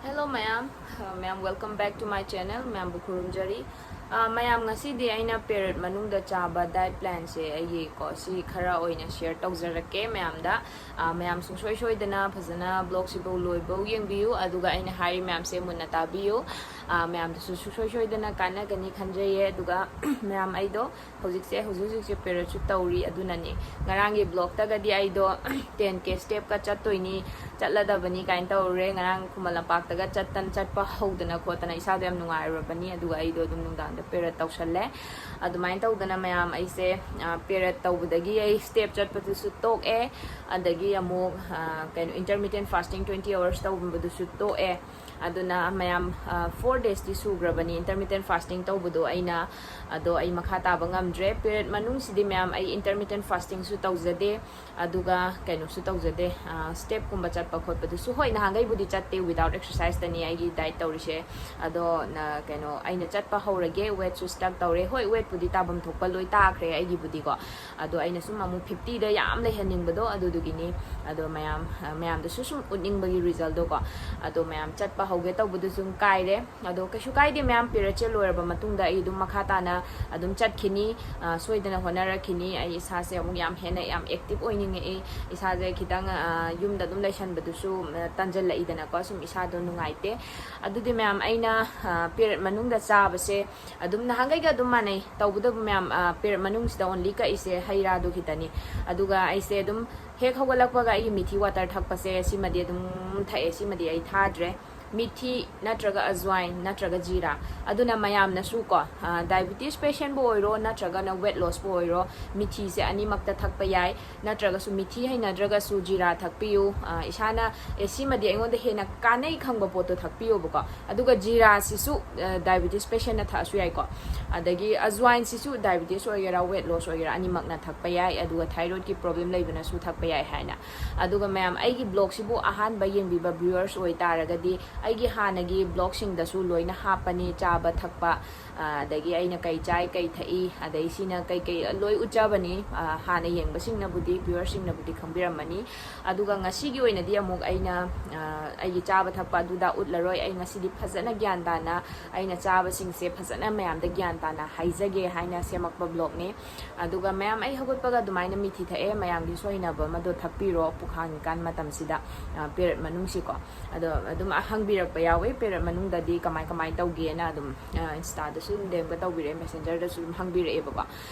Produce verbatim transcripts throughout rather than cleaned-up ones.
Hello ꯃꯌꯥꯝ, ꯑ, ꯃꯌꯥꯝ, welcome back to my channel. ꯃꯌꯥꯝꯕꯨ ꯈꯨꯔꯨꯝꯖꯔꯤ꯫ ꯑ, ꯃꯌꯥꯝ, ꯉꯁꯤꯗꯤ ꯑꯩꯅ period ꯃꯅꯨꯡꯗ ꯆꯥꯕ diet plan ꯁꯦ ꯑꯩꯒꯤ ꯀꯣ, ꯁꯤ ꯈꯔ ꯑꯣꯏꯅ share ꯇꯧꯖꯔꯛꯀꯦ ꯃꯌꯥꯝꯗ꯫ ꯑ, ꯃꯌꯥꯝ ꯁꯨꯡꯁꯣꯏ ꯁꯣꯏꯗꯅ ꯐꯖꯅ vlog ꯁꯤꯐꯧ ꯂꯣꯏꯕꯧ ꯌꯦꯡꯕꯤꯌꯨ, ꯑꯗꯨꯒ ꯑꯩꯅ ꯍꯥꯏꯔꯤ ꯃꯌꯥꯝꯁꯦ ꯃꯨꯟꯅ ꯇꯥꯕꯤꯌꯨ꯫ ꯑ, ꯃꯌꯥꯝꯗꯁꯨ ꯁꯨꯡꯁꯣꯏ ꯁꯣꯏꯗꯅ ꯀꯥꯟꯅꯒꯅꯤ ꯈꯟꯖꯩꯌꯦ꯫ ꯑꯗꯨꯒ ꯃꯌꯥꯝ, ꯑꯩꯗꯣ ꯍꯧꯖꯤꯛꯁꯦ, ꯍꯧꯖꯤꯛ ꯍꯧꯖꯤꯛꯁꯦ period ꯁꯨ ꯇꯧꯔꯤ꯫ ꯑꯗꯨꯅꯅꯦ ꯉꯔꯥꯡꯒꯤ vlog ꯇꯒꯗꯤ ꯑꯩꯗꯣ ten K step ꯀ ꯆꯠꯇꯣꯏꯅꯤ, ꯆꯠꯂꯗꯕꯅꯤ ꯀꯥꯏꯅ ꯇꯧꯔꯨꯔꯦ꯫ ꯉꯔꯥꯡ ꯈꯨꯃꯟ ꯂꯝꯄꯥꯛꯇꯒ ꯆꯠꯇꯅ, ꯆꯠꯄ ꯍꯧꯗꯅ ꯈꯣꯠꯇꯅ ꯏꯁꯥꯗꯣ ꯌꯥꯝ ꯅꯨꯡꯉꯥꯏꯔꯨꯔꯕꯅꯤ꯫ ꯑꯗꯨꯒ ꯑꯩꯗꯣ ꯑꯗꯨꯝ ꯅꯨꯡꯗꯥꯡꯗ period ꯇꯧꯁꯜꯂꯦ꯫ ꯑꯗꯨꯃꯥꯏꯅ ꯇꯧꯗꯅ ꯃꯌꯥꯝ, ꯑꯩꯁꯦ, ꯑ, period ꯇꯧꯕꯗꯒꯤ ꯑꯩ step ꯆꯠꯄꯗꯨꯁꯨ ꯇꯣꯛꯑꯦ꯫ ꯑꯗꯒꯤ ꯑꯃꯨꯛ, ꯑ, ꯀꯩꯅꯣ, intermittent fasting twenty hours ꯇꯧꯕꯗꯨꯁꯨ ꯇꯣꯛꯑꯦ꯫ ꯑꯗꯨꯅ ꯃꯌꯥꯝ, ꯑ, four days ꯇꯤ ꯁꯨꯈ꯭ꯔꯕꯅꯤ intermittent fasting ꯇꯧꯕꯗꯣ ꯑꯩꯅ꯫ ꯑꯗꯣ ꯑꯩ ꯃꯈꯥ ꯇꯥꯕ ꯉꯝꯗ꯭ꯔꯦ꯫ Period ꯃꯅꯨꯡꯁꯤꯗꯤ ꯃꯌꯥꯝ, ꯑꯩ intermittent fasting ꯁꯨ ꯇꯧꯖꯗꯦ, ꯑꯗꯨꯒ ꯀꯩꯅꯣꯁꯨ ꯇꯧꯖꯗꯦ, ꯑ, step ꯀꯨꯝꯕ ꯆꯠꯄ ꯈꯣꯠꯄꯗꯨꯁꯨ꯫ ꯍꯣꯏ, ꯅꯍꯥꯟꯈꯩꯕꯨꯗꯤ ꯆꯠꯇꯦ without exercise ꯇꯅꯤ ꯑꯩꯒꯤ diet ꯇꯧꯔꯤꯁꯦ꯫ ꯑꯗꯣ ꯅ-, ꯀꯩꯅꯣ, ꯑꯩꯅ ꯆꯠꯄ ꯍꯧꯔꯒꯦ, weight ꯁꯨ stuck ꯇꯧꯔꯦ꯫ ꯍꯣꯏ, weight ꯄꯨꯗꯤ ꯇꯥꯐꯝ ꯊꯣꯛꯄ ꯂꯣꯏ ꯇꯥꯈ꯭ꯔꯦ ꯑꯩꯒꯤꯕꯨꯗꯤꯀꯣ꯫ ꯑꯗꯣ ꯑꯩꯅ ꯁꯨꯝ ꯑꯃꯨꯛ fifty ꯗ ꯌꯥꯝ ꯂꯩꯍꯟꯅꯤꯡꯕꯗꯣ ꯑꯗꯨꯗꯨꯒꯤꯅꯤ꯫ ꯑꯗꯣ ꯃꯌꯥꯝ, ꯑ, ꯃꯌꯥꯝꯗꯁꯨ ꯁꯨꯝ ꯎꯠꯅꯤꯡꯕꯒꯤ result ꯗꯣꯀꯣ꯫ ꯑꯗꯣ ꯃꯌꯥꯝ, ꯆꯠꯄ ꯍꯧꯒꯦ ꯇꯧꯕꯗꯨ ꯁꯨꯝ ꯀꯥꯏꯔꯦ꯫ ꯑꯗꯣ ꯀꯩꯁꯨ ꯀꯥꯏꯗꯦ ꯃꯌꯥꯝ, period ꯁꯦ ꯂꯣꯏꯔꯕ ꯃꯇꯨꯡꯗ ꯑꯩ ꯑꯗꯨꯝ ꯃꯈꯥ ꯇꯥꯅ ꯑꯗꯨꯝ ꯆꯠꯈꯤꯅꯤ, ꯑ, ꯁꯣꯏꯗꯅ ꯍꯣꯠꯅꯔꯛꯈꯤꯅꯤ꯫ ꯑꯩ ꯏꯁꯥꯁꯦ ꯑꯃꯨꯛ ꯌꯥꯝ ꯍꯦꯟꯅ ꯌꯥꯝ active ꯑꯣꯏꯅꯤꯡꯉꯛꯏ꯫ ꯏꯁꯥꯁꯦ ꯈꯤꯇꯪ, ꯑ, ꯌꯨꯝꯗ ꯑꯗꯨꯝ ꯂꯩꯁꯟꯕꯗꯨꯁꯨ, ꯑ, ꯇꯟꯖꯜꯂꯛꯏꯗꯅꯀꯣ, ꯁꯨꯝ ꯏꯁꯥꯗꯣ ꯅꯨꯡꯉꯥꯏꯇꯦ꯫ ꯑꯗꯨꯗꯤ ꯃꯌꯥꯝ, ꯑꯩꯅ, ꯑ, period ꯃꯅꯨꯡꯗ ꯆꯥꯕꯁꯦ ꯑꯗꯨꯝ ꯅꯍꯥꯟꯈꯩꯒ ꯑꯗꯨꯝ ꯃꯥꯟꯅꯩ꯫ ꯇꯧꯕꯇꯕꯨ ꯃꯌꯥꯝ, ꯑ, period ꯃꯅꯨꯡꯁꯤꯗ only ꯀꯛꯏꯁꯦ ꯍꯩ ꯔꯥꯗꯣ ꯈꯤꯇꯅꯤ꯫ ꯑꯗꯨꯒ ꯑꯩꯁꯦ ꯑꯗꯨꯝ ꯍꯦꯛ ꯍꯧꯒꯠꯂꯛꯄꯒ ꯑꯩꯒꯤ ꯃꯤꯊꯤ water ꯊꯛꯄꯁꯦ, ꯁꯤꯃꯗꯤ ꯑꯗꯨꯝ ꯊꯛꯑꯦ, ꯁꯤꯃꯗꯤ ꯑꯩ ꯊꯥꯗ꯭ꯔꯦ꯫ ꯃꯤꯊꯤ ꯅꯠꯇ꯭ꯔꯒ ꯑꯖꯋꯥꯏꯟ ꯅꯠꯇ꯭ꯔꯒ ꯖꯤꯔꯥ꯫ ꯑꯗꯨꯅ ꯃꯌꯥꯝꯅꯁꯨ ꯀꯣ, ꯑ, diabetes patient ꯕꯨ ꯑꯣꯏꯔꯣ ꯅꯠꯇ꯭ꯔꯒꯅ weight loss ꯄꯨ ꯑꯣꯏꯔꯣ, ꯃꯤꯊꯤꯁꯦ ꯑꯅꯤꯃꯛꯇ ꯊꯛꯄ ꯌꯥꯏ꯫ ꯅꯠꯇ꯭ꯔꯒꯁꯨ ꯃꯤꯊꯤ ꯍꯩꯅꯗ꯭ꯔꯒꯁꯨ ꯖꯤꯔꯥ ꯊꯛꯄꯤꯌꯨ꯫ ꯑ, ꯏꯁꯥꯅ, "ꯑꯦ, ꯁꯤꯃꯗꯤ ꯑꯩꯉꯣꯟꯗ ꯍꯦꯟꯅ ꯀꯥꯟꯅꯩ" ꯈꯪꯕ ꯄꯣꯠꯇꯣ ꯊꯛꯄꯤꯌꯣꯕꯀꯣ꯫ ꯑꯗꯨꯒ ꯖꯤꯔꯥꯁꯤꯁꯨ, ꯑ, diabetes patient ꯅ ꯊꯛꯑꯁꯨ ꯌꯥꯏꯀꯣ꯫ ꯑꯗꯒꯤ ꯑꯖꯋꯥꯏꯟꯁꯤꯁꯨ diabetes ꯑꯣꯏꯒꯦꯔꯥ, weight loss ꯑꯣꯏꯒꯦꯔꯥ, ꯑꯅꯤꯃꯛꯅ ꯊꯛꯄ ꯌꯥꯏ꯫ ꯑꯗꯨꯒ thyroid ꯀꯤ problem ꯂꯩꯕꯅꯁꯨ ꯊꯛꯄ ꯌꯥꯏ ꯍꯥꯏꯅ꯫ ꯑꯗꯨꯒ ꯃꯌꯥꯝ, ꯑꯩꯒꯤ vlog ꯁꯤꯕꯨ ꯑꯍꯥꯟꯕ ꯌꯦꯡꯕꯤꯕ viewers ꯑꯣꯏꯇꯥꯔꯒꯗꯤ, ꯑꯩꯒꯤ ꯍꯥꯟꯅꯒꯤ ꯕ꯭ꯂꯣꯛꯁꯤꯡꯗꯁꯨ ꯂꯣꯏꯅ ꯍꯥꯞꯄꯅꯤ, ꯆꯥꯕ ꯊꯛꯄ, ꯑꯗꯒꯤ ꯑꯩꯅ ꯀꯩ ꯆꯥꯏ, ꯀꯩ ꯊꯛꯏ, ꯑꯗꯩ ꯁꯤꯅ ꯀꯩ ꯀꯩ ꯂꯣꯏ ꯎꯠꯆꯕꯅꯤ꯫ ꯍꯥꯟꯅ ꯌꯦꯡꯕꯁꯤꯡꯅꯕꯨꯗꯤ, ꯚ꯭ꯌꯨꯋꯔꯁꯤꯡꯅꯕꯨꯗꯤ ꯈꯪꯕꯤꯔꯝꯃꯅꯤ꯫ ꯑꯗꯨꯒ ꯉꯁꯤꯒꯤ ꯑꯣꯏꯅꯗꯤ ꯑꯃꯨꯛ ꯑꯩꯅ ꯑꯩꯒꯤ ꯆꯥꯕ ꯊꯛꯄ ꯑꯗꯨꯗ ꯎꯠꯂꯔꯣꯏ꯫ ꯑꯩ ꯉꯁꯤꯗꯤ ꯐꯖꯅ ꯒ꯭ꯌꯥꯟ ꯇꯥꯅ ꯑꯩꯅ ꯆꯥꯕꯁꯤꯡꯁꯦ ꯐꯖꯅ ꯃꯌꯥꯝꯗ ꯒ꯭ꯌꯥꯟ ꯇꯥꯅ ꯍꯥꯏꯖꯒꯦ ꯍꯥꯏꯅ ꯁꯦꯝꯃꯛꯄ ꯕ꯭ꯂꯣꯛꯅꯤ꯫ ꯑꯗꯨꯒ ꯃꯌꯥꯝ, ꯑꯩ ꯍꯧꯒꯠꯄꯒ ꯑꯗꯨꯃꯥꯏꯅ ꯃꯤꯊꯤ ꯊꯛꯑꯦ, ꯃꯌꯥꯝꯒꯤꯁꯨ ꯍꯩꯅꯕ ꯑꯃꯗꯣ ꯊꯛꯄꯤꯔꯣ ꯄꯨꯛ ꯍꯥꯡꯉꯤꯀꯥꯟ ꯃꯇꯝꯁꯤꯗ꯫ ꯄꯦꯔꯦꯠ ꯃꯅꯨꯡꯁꯤꯀꯣ꯫ ꯑꯗꯣ ꯑꯗꯨꯝ ꯍꯪꯕꯤꯔꯛꯄ ꯌꯥꯎꯋꯦ, ꯄꯦꯔꯦꯠ ꯃꯅꯨꯡꯗꯗꯤ ꯀꯃꯥꯏ ꯀꯃꯥꯏ ꯇꯧꯒꯦꯅ꯫ ꯑꯗꯨꯝ ꯏꯟꯁꯇꯥꯗꯁꯨ ꯑꯗꯨꯝ ꯗꯦꯝꯒ ꯇꯧꯕꯤꯔꯛꯑꯦ, ꯃꯦꯁꯦꯟꯖꯔꯗꯁꯨ ꯑꯗꯨꯝ ꯍꯪꯕꯤꯔꯛꯑꯦꯕꯀꯣ꯫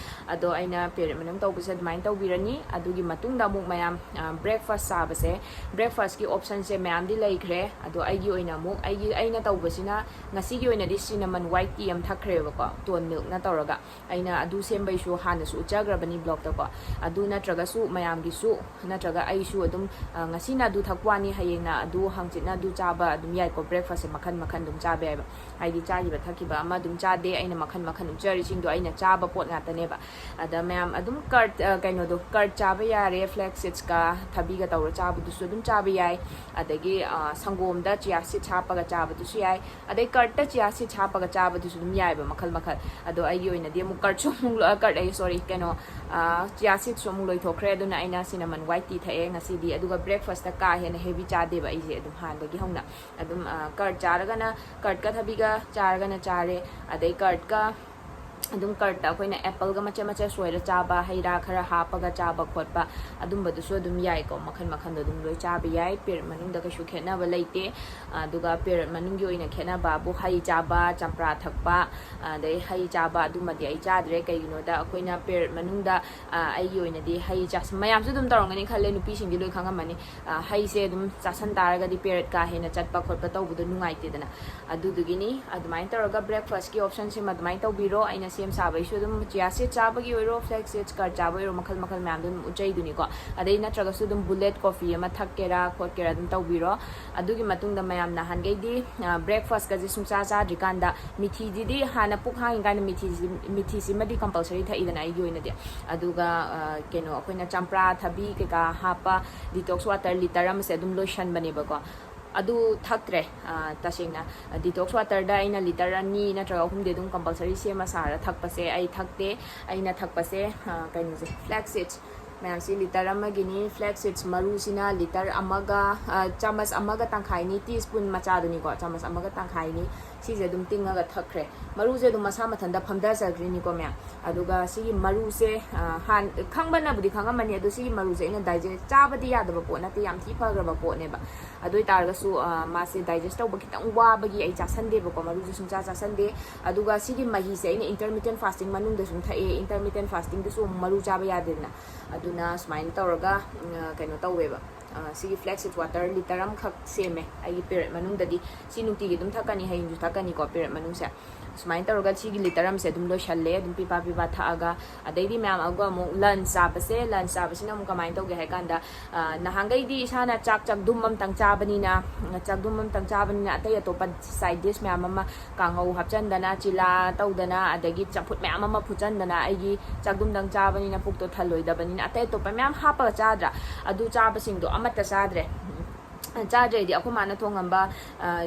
ꯑꯗꯣ ꯑꯩꯅ ꯄꯦꯔꯦꯠ ꯃꯅꯨꯡ ꯇꯧꯕꯁꯦ ꯑꯗꯨꯃꯥꯏꯅ ꯇꯧꯕꯤꯔꯅꯤ꯫ ꯑꯗꯨꯒꯤ ꯃꯇꯨꯡꯗ ꯑꯃꯨꯛ ꯃꯌꯥꯝ ꯕ꯭ꯔꯦꯛꯐꯥꯁ ꯆꯥꯕꯁꯦ, ꯕ꯭ꯔꯦꯛꯐꯥꯁꯀꯤ ꯑꯣꯞꯁꯟꯁꯦ ꯃꯌꯥꯝꯗꯤ ꯂꯩꯈ꯭ꯔꯦ꯫ ꯑꯗꯣ ꯑꯩꯒꯤ ꯑꯣꯏꯅ ꯑꯃꯨꯛ, ꯑꯩꯒꯤ ꯑꯩꯅ ꯇꯧꯕꯁꯤꯅ ꯉꯁꯤꯒꯤ ꯑꯣꯏꯅꯗꯤ ꯁꯤꯅꯃꯟ ꯋꯥꯏꯠ ꯇꯤ ꯑꯃ ꯊꯛꯈ꯭ꯔꯦꯕꯀꯣ, ꯇꯣꯟ ꯃꯤꯜꯛꯅ ꯇꯧꯔꯒ꯫ ꯑꯩꯅ ꯑꯗꯨ ꯁꯦꯝꯕꯩꯁꯨ ꯍꯥꯟꯅꯁꯨ ꯎꯠꯆꯈ꯭ꯔꯕꯅꯤ ꯕ꯭ꯂꯣꯛꯇꯀꯣ꯫ ꯑꯗꯨ ꯅꯠꯇ꯭ꯔꯒꯁꯨ ꯃꯌꯥꯝꯒꯤꯁꯨ, ꯅꯠꯇ꯭ꯔꯒ ꯑꯩꯁꯨ ꯑꯗꯨꯝ ꯉꯁꯤꯅ ꯑꯗꯨ ꯊꯛꯄ ꯋꯥꯅꯤ, ꯍꯌꯦꯡꯅ ꯑꯗꯨ, ꯍꯪꯆꯤꯠꯅ ꯑꯗꯨ ꯆꯥꯕ ꯑꯗꯨꯝ ꯌꯥꯏꯀꯣ꯫ ꯕ꯭ꯔꯦꯛꯐꯥꯁꯁꯦ ꯃꯈꯟ ꯃꯈꯟ ꯑꯗꯨꯝ ꯆꯥꯕ ꯌꯥꯏꯕ꯫ ꯍꯥꯏꯗꯤ ꯆꯥꯈꯤꯕ ꯊꯛꯈꯤꯕ ꯑꯃ ꯑꯗꯨꯝ ꯆꯥꯗꯦ, ꯑꯩꯅ ꯃꯈꯟ ꯃꯈꯟ ꯎꯠꯆꯔꯤꯁꯤꯡꯗꯣ ꯑꯩꯅ ꯆꯥꯕ ꯄꯣꯠ ꯉꯥꯛꯇꯅꯦꯕ꯫ ꯑꯗ ꯃꯌꯥꯝ ꯑꯗꯨꯝ ꯀꯔꯠ, ꯀꯩꯅꯣꯗꯣ, ꯀꯔꯠ ꯆꯥꯕ ꯌꯥꯔꯦ, ꯐ꯭ꯂꯦꯛꯁ ꯁꯤꯗꯁꯀ ꯊꯕꯤꯒ ꯇꯧꯔ ꯆꯥꯕꯗꯨꯁꯨ ꯑꯗꯨꯝ ꯆꯥꯕ ꯌꯥꯏ꯫ ꯑꯗꯒꯤ ꯁꯪꯒꯣꯝꯗ ꯆꯤꯌꯥ ꯁꯤꯗꯁ ꯍꯥꯞꯄꯒ ꯆꯥꯕꯗꯨꯁꯨ ꯌꯥꯏ꯫ ꯑꯗꯩ ꯀꯔꯠꯇ ꯆꯤꯌꯥ ꯁꯤꯗꯁ ꯍꯥꯞꯄꯒ ꯆꯥꯕꯗꯨꯁꯨ ꯑꯗꯨꯝ ꯌꯥꯏꯑꯕ, ꯃꯈꯜ ꯃꯈꯜ꯫ ꯑꯗꯣ ꯑꯩꯒꯤ ꯑꯣꯏꯅꯗꯤ ꯑꯃꯨꯛ ꯀꯔꯠꯁꯨ ꯑꯃꯨꯛ, ꯀꯔꯠ ꯑꯩ, ꯁꯣꯔꯤ, ꯀꯩꯅꯣ, ꯆꯤꯌꯥ ꯁꯤꯗꯁꯁꯨ ꯑꯃꯨꯛ ꯂꯣꯏꯊꯣꯛꯈ꯭ꯔꯦ꯫ ꯑꯗꯨꯅ ꯑꯩꯅ ꯁꯤꯅꯃꯟ ꯋꯥꯏꯠ ꯇꯤ ꯊꯛꯑꯦ ꯉꯁꯤꯗꯤ꯫ ꯑꯗꯨꯒ ꯕ꯭ꯔꯦꯛꯐꯥꯁꯇ ꯀꯥ ꯍꯦꯟꯅ ꯍꯦꯚꯤ ꯆꯥꯗꯦꯕ ꯑꯩꯁꯦ, ꯑꯗꯨꯝ ꯍꯥꯟꯅꯗꯒꯤ ꯍꯧꯅ ꯑꯗꯨꯝ ꯀꯔꯠ ꯆꯥꯔꯒꯅ, ꯀꯔꯠꯀ ꯊꯕꯤꯒ ꯆꯥꯔꯒꯅ ꯆꯥꯔꯦ꯫ ꯑꯗꯩ ꯀꯔꯠꯀ ꯑꯗꯨꯝ ꯀꯔꯠꯇ ꯑꯩꯈꯣꯏꯅ ꯑꯦꯄꯜꯒ ꯃꯆꯦꯠ ꯃꯆꯦꯠ ꯁꯣꯏꯔ ꯆꯥꯕ, ꯍꯩ ꯔꯥ ꯈꯔ ꯍꯥꯞꯄꯒ ꯆꯥꯕ ꯈꯣꯠꯄ, ꯑꯗꯨꯝꯕꯗꯨꯁꯨ ꯑꯗꯨꯝ ꯌꯥꯏꯀꯣ꯫ ꯃꯈꯜ ꯃꯈꯜꯗꯣ ꯑꯗꯨꯝ ꯂꯣꯏ ꯆꯥꯕ ꯌꯥꯏ꯫ ꯄꯦꯔꯦꯠ ꯃꯅꯨꯡꯗ ꯀꯩꯁꯨ ꯈꯦꯠꯅꯕ ꯂꯩꯇꯦ꯫ ꯑꯗꯨꯒ ꯄꯦꯔꯦꯠ ꯃꯅꯨꯡꯒꯤ ꯑꯣꯏꯅ ꯈꯦꯠꯅꯕꯕꯨ ꯍꯩ ꯆꯥꯕ, ꯆꯝꯄ꯭ꯔꯥ ꯊꯛꯄ, ꯑꯗꯩ ꯍꯩ ꯆꯥꯕ ꯑꯗꯨꯝꯕꯗꯤ ꯑꯩ ꯆꯥꯗ꯭ꯔꯦ꯫ ꯀꯩꯒꯤꯅꯣꯗ ꯑꯩꯈꯣꯏꯅ ꯄꯦꯔꯦꯠ ꯃꯅꯨꯡꯗ, ꯑꯩꯒꯤ ꯑꯣꯏꯅꯗꯤ ꯍꯩ ꯆꯥꯁ-, ꯃꯌꯥꯝꯁꯨ ꯑꯗꯨꯝ ꯇꯧꯔꯝꯒꯅꯤ ꯈꯜꯂꯦ, ꯅꯨꯄꯤꯁꯤꯡꯗꯤ ꯂꯣꯏ ꯈꯪꯉꯝꯃꯅꯤ꯫ ꯍꯩꯁꯦ ꯑꯗꯨꯝ ꯆꯥꯁꯟ ꯇꯥꯔꯒꯗꯤ ꯄꯦꯔꯦꯠ ꯀꯥ ꯍꯦꯟꯅ ꯆꯠꯄ ꯈꯣꯠꯄ ꯇꯧꯕꯗꯣ ꯅꯨꯡꯉꯥꯏꯇꯦꯗꯅ꯫ ꯑꯗꯨꯗꯨꯒꯤꯅꯤ꯫ ꯑꯗꯨꯃꯥꯏꯅ ꯇꯧꯔꯒ ꯕ꯭ꯔꯦꯛꯐꯥꯁꯀꯤ ꯑꯣꯞꯁꯟꯁꯤꯃ ꯑꯗꯨꯃꯥꯏꯅ ꯇꯧꯕꯤꯔꯣ꯫ ꯑꯩꯅ ꯁꯦꯝ ꯁꯥꯕꯩꯁꯨ ꯑꯗꯨꯝ ꯆꯤꯌꯥ ꯁꯤꯗ ꯆꯥꯕꯒꯤ ꯑꯣꯏꯔꯣ, ꯐ꯭ꯂꯦꯛꯁ ꯁꯤꯗꯁ, ꯀꯔꯠ ꯆꯥꯕ ꯑꯣꯏꯔꯣ, ꯃꯈꯜ ꯃꯈꯜ ꯃꯌꯥꯝꯗꯣ ꯑꯗꯨꯝ ꯎꯠꯆꯩꯗꯨꯅꯤꯀꯣ꯫ ꯑꯗꯩ ꯅꯠꯇ꯭ꯔꯒꯁꯨ ꯑꯗꯨꯝ ꯕꯨꯂꯦꯠ ꯀꯣꯐꯤ ꯑꯃ ꯊꯛꯀꯦꯔꯥ ꯈꯣꯠꯀꯦꯔꯥ ꯑꯗꯨꯝ ꯇꯧꯕꯤꯔꯣ꯫ ꯑꯗꯨꯒꯤ ꯃꯇꯨꯡꯗ ꯃꯌꯥꯝ ꯅꯍꯥꯟꯈꯩꯗꯤ ꯕ꯭ꯔꯦꯛꯐꯥꯁꯀꯁꯦ ꯁꯨꯡꯆꯥ ꯆꯥꯗ꯭ꯔꯤꯀꯥꯟꯗ ꯃꯤꯊꯤꯁꯤꯗꯤ ꯍꯥꯟꯅ ꯄꯨꯛ ꯍꯥꯡꯉꯤꯀꯥꯟꯗ ꯃꯤꯊꯤꯁꯤ, ꯃꯤꯊꯤꯁꯤꯃꯗꯤ ꯀꯝꯄꯜꯁꯔꯤ ꯊꯛꯏꯗꯅ ꯑꯩꯒꯤ ꯑꯣꯏꯅꯗꯤ꯫ ꯑꯗꯨꯒ ꯀꯩꯅꯣ, ꯑꯩꯈꯣꯏꯅ ꯆꯝꯄ꯭ꯔꯥ, ꯊꯕꯤ ꯀꯩꯀꯥ ꯍꯥꯞꯄ ꯗꯤꯇꯣꯛꯁ ꯋꯥꯇꯔ ꯂꯤꯇꯔ ꯑꯃꯁꯦ ꯑꯗꯨꯝ ꯂꯣꯏꯁꯟꯕꯅꯦꯕꯀꯣ꯫ ꯑꯗꯨ ꯊꯛꯇ꯭ꯔꯦ꯫ ꯑ, ꯇꯁꯦꯡꯅ, detox waterꯗ ꯑꯩꯅ litre ꯑꯅꯤ ꯅꯠꯇ꯭ꯔꯒ ꯑꯍꯨꯝꯗꯤ ꯑꯗꯨꯝ compulsory ꯁꯦꯝꯃ ꯁꯥꯔ ꯊꯛꯄꯁꯦ ꯑꯩ ꯊꯛꯇꯦ꯫ ꯑꯩꯅ ꯊꯛꯄꯁꯦ, ꯑ, ꯀꯩꯅꯣꯁꯦ, flax seeds꯫ ꯃꯌꯥꯝꯁꯤ litre ꯑꯃꯒꯤꯅꯤ꯫ Flax seeds ꯃꯔꯨꯁꯤꯅ litre ꯑꯃꯒ, ꯑ, ꯆꯥꯃꯁ ꯑꯃꯒ ꯇꯪꯈꯥꯏꯅꯤ, teaspoon ꯃꯆꯥꯗꯨꯅꯤꯀꯣ, ꯆꯥꯃꯁ ꯑꯃꯒ ꯇꯪꯈꯥꯏꯅꯤ꯫ ꯁꯤꯁꯦ ꯑꯗꯨꯝ ꯇꯤꯡꯉꯒ ꯊꯛꯈ꯭ꯔꯦ꯫ ꯃꯔꯨꯁꯦ ꯑꯗꯨꯝ ꯃꯁꯥ ꯃꯊꯟꯇ ꯐꯝꯊꯖꯈ꯭ꯔꯤꯅꯤꯀꯣ ꯃꯌꯥꯝ꯫ ꯑꯗꯨꯒ ꯁꯤꯒꯤ ꯃꯔꯨꯁꯦ, ꯑ, ꯍꯥꯟ-, ꯈꯪꯕꯅꯕꯨꯗꯤ ꯈꯪꯉꯝꯃꯅꯤ, ꯑꯗꯣ ꯁꯤꯒꯤ ꯃꯔꯨꯁꯦ ꯑꯩꯅ digest, ꯆꯥꯕꯗꯤ ꯌꯥꯗꯕ ꯄꯣꯠ ꯅꯠꯇꯦ, ꯌꯥꯝ ꯊꯤ ꯐꯈ꯭ꯔꯕ ꯄꯣꯠꯅꯦꯕ꯫ ꯑꯗꯨ ꯑꯣꯏꯇꯥꯔꯒꯁꯨ, ꯑ, ꯃꯥꯁꯦ digest ꯇꯧꯕ ꯈꯤꯇꯪ ꯋꯥꯕꯒꯤ ꯑꯩ ꯆꯥꯁꯟꯗꯦꯕꯀꯣ, ꯃꯔꯨꯁꯦ ꯁꯨꯡꯆꯥ ꯆꯥꯁꯟꯗꯦ꯫ ꯑꯗꯨꯒ ꯁꯤꯒꯤ ꯃꯍꯤꯁꯦ ꯑꯩꯅ intermittent fasting ꯃꯅꯨꯡꯗ ꯁꯨꯝ ꯊꯛꯑꯦ꯫ Intermittent fastingꯗꯁꯨ ꯑꯃꯨꯛ ꯃꯔꯨ ꯆꯥꯕ ꯌꯥꯗꯦꯗꯅ꯫ ꯑꯗꯨꯅ ꯁꯨꯃꯥꯏꯅ ꯇꯧꯔꯒ, ꯎꯝ, ꯀꯩꯅꯣ ꯇꯧꯋꯦꯕ꯫ ꯑ, ꯁꯤꯒꯤ flax seed water litre ꯑꯃꯈꯛ ꯁꯦꯝꯃꯦ ꯑꯩꯒꯤ period ꯃꯅꯨꯡꯗꯗꯤ꯫ ꯁꯤ ꯅꯨꯡꯇꯤꯒꯤ ꯑꯗꯨꯝ ꯊꯛꯀꯅꯤ, ꯍꯌꯦꯡꯁꯨ ꯊꯛꯀꯅꯤꯀꯣ period ꯃꯅꯨꯡꯁꯦ꯫ ꯁꯨꯃꯥꯏꯅ ꯇꯧꯔꯒ ꯁꯤꯒꯤ litre ꯑꯃꯁꯦ ꯑꯗꯨꯝ ꯂꯣꯏꯁꯜꯂꯦ, ꯑꯗꯨꯝ ꯄꯤꯄꯥ ꯄꯤꯄꯥ ꯊꯛꯑꯒ꯫ ꯑꯗꯩꯗꯤ ꯃꯌꯥꯝ ꯑꯗꯨꯒ ꯑꯃꯨꯛ lunch ꯆꯥꯕꯁꯦ, lunch ꯆꯥꯕꯁꯤꯅ ꯑꯃꯨꯛ ꯀꯃꯥꯏꯅ ꯇꯧꯒꯦ ꯍꯥꯏ ꯀꯥꯟꯗ, ꯑ, ꯅꯍꯥꯟꯈꯩꯗꯤ ꯏꯁꯥꯅ ꯆꯥꯛ ꯆꯥꯛꯗꯨꯝ ꯑꯃꯇꯪ ꯆꯥꯕꯅꯤꯅ, ꯆꯥꯛꯗꯨꯝ ꯑꯃꯇꯪ ꯆꯥꯕꯅꯤꯅ ꯑꯇꯩ ꯑꯇꯣꯞꯄ side dish ꯃꯌꯥꯝ ꯑꯃ, ꯀꯥꯡꯍꯧ ꯍꯥꯞꯆꯟꯗꯅ, ꯆꯤꯂꯥ ꯇꯧꯗꯅ, ꯑꯗꯒꯤ ꯆꯝꯐꯨꯠ ꯃꯌꯥꯝ ꯑꯃ ꯐꯨꯠꯆꯟꯗꯅ, ꯑꯩꯒꯤ ꯆꯥꯛꯗꯨꯝꯗꯪ ꯆꯥꯕꯅꯤꯅ ꯄꯨꯛꯇꯣ ꯊꯜꯂꯣꯏꯗꯕꯅꯤꯅ ꯑꯇꯩ ꯑꯇꯣꯞꯄ ꯃꯌꯥꯝ ꯍꯥꯞꯄꯒ ꯆꯥꯗ꯭ꯔꯥ? ꯑꯗꯨ ꯆꯥꯕꯁꯤꯡꯗꯣ ꯑꯃꯠꯇ ꯆꯥꯗ꯭ꯔꯦ꯫ ꯆꯥꯗ꯭ꯔꯦꯗꯤ ꯑꯩꯈꯣꯏ ꯃꯥꯅ ꯊꯣꯡꯉꯝꯕ, ꯑ,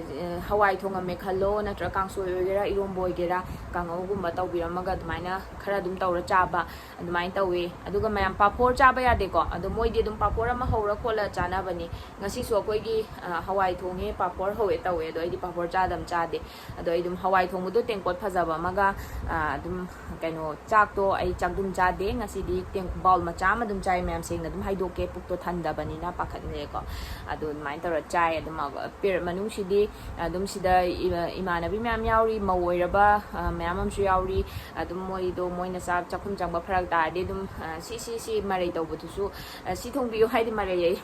ꯍꯋꯥꯏ ꯊꯣꯡꯉꯝꯃꯦ ꯈꯜꯂꯣ, ꯅꯠꯇ꯭ꯔꯒ ꯀꯥꯡꯁꯣꯏ ꯑꯣꯏꯒꯦꯔꯥ, ꯏꯔꯣꯝꯕ ꯑꯣꯏꯒꯦꯔꯥ, ꯀꯥꯡꯍꯧꯒꯨꯝꯕ ꯇꯧꯕꯤꯔꯝꯃꯒ ꯑꯗꯨꯃꯥꯏꯅ ꯈꯔ ꯑꯗꯨꯝ ꯇꯧꯔ ꯆꯥꯕ, ꯑꯗꯨꯃꯥꯏꯅ ꯇꯧꯋꯦ꯫ ꯑꯗꯨꯒ ꯃꯌꯥꯝ ꯄꯥꯐꯣꯔ ꯆꯥꯕ ꯌꯥꯗꯦꯀꯣ, ꯑꯗꯣ ꯃꯣꯏꯗꯤ ꯑꯗꯨꯝ ꯄꯥꯐꯣꯔ ꯑꯃ ꯍꯧꯔ ꯈꯣꯠꯂ ꯆꯥꯅꯕꯅꯤ꯫ ꯉꯁꯤꯁꯨ ꯑꯩꯈꯣꯏꯒꯤ, ꯑ, ꯍꯋꯥꯏ ꯊꯣꯡꯉꯦ, ꯄꯥꯐꯣꯔ ꯍꯧꯋꯦ ꯇꯧꯋꯦ, ꯑꯗꯣ ꯑꯩꯗꯤ ꯄꯥꯐꯣꯔ ꯆꯥꯗꯕ ꯆꯥꯗꯦ꯫ ꯑꯗꯣ ꯑꯩ ꯑꯗꯨꯝ ꯍꯋꯥꯏ ꯊꯣꯡꯕꯗꯣ ꯇꯦꯡꯀꯣꯠ ꯐꯖꯕ ꯑꯃꯒ, ꯑ, ꯑꯗꯨꯝ ꯀꯩꯅꯣ, ꯆꯥꯛꯇꯣ ꯑꯩ ꯆꯥꯛꯗꯨꯝ ꯆꯥꯗꯦ꯫ ꯉꯁꯤꯗꯤ ꯇꯦꯡ-, bowl ꯃꯆꯥ ꯑꯃ ꯑꯗꯨꯝ ꯆꯥꯏ꯫ ꯃꯌꯥꯝ ꯁꯦꯡꯅ ꯑꯗꯨꯝ ꯍꯥꯏꯗꯣꯛꯀꯦ, ꯄꯨꯛꯇꯣ ꯊꯟꯗꯕꯅꯤꯅ ꯄꯥꯈꯠꯂꯦꯀꯣ꯫ ꯑꯗꯨ ꯑꯗꯨꯃꯥꯏꯅ ꯇꯧꯔ ꯆꯥꯏ꯫ ꯑꯗꯨꯝ, ꯑ, period ꯃꯅꯨꯡꯁꯤꯗꯤ ꯑꯗꯨꯝ ꯁꯤꯗ ꯏꯃꯥ-, ꯏꯃꯥꯟꯅꯕꯤ ꯃꯌꯥꯝ ꯌꯥꯎꯔꯤ, ꯃꯧ ꯑꯣꯏꯔꯕ, ꯑ, ꯃꯌꯥꯝ ꯑꯃꯁꯨ ꯌꯥꯎꯔꯤ꯫ ꯑꯗꯨꯝ ꯃꯣꯏꯗꯣ, ꯃꯣꯏꯅ ꯆꯥꯛ ꯆꯥꯛꯈꯨꯝ ꯆꯪꯕ ꯐꯔꯛ ꯇꯥꯔꯗꯤ ꯑꯗꯨꯝ, ꯑ, ꯁꯤ, ꯁꯤ, ꯁꯤ ꯃꯔꯩ ꯇꯧꯕꯗꯨꯁꯨ, ꯑ, ꯁꯤ ꯊꯣꯡꯕꯤꯌꯨ ꯍꯥꯏꯗꯤ ꯃꯔꯩ ꯌꯦ-,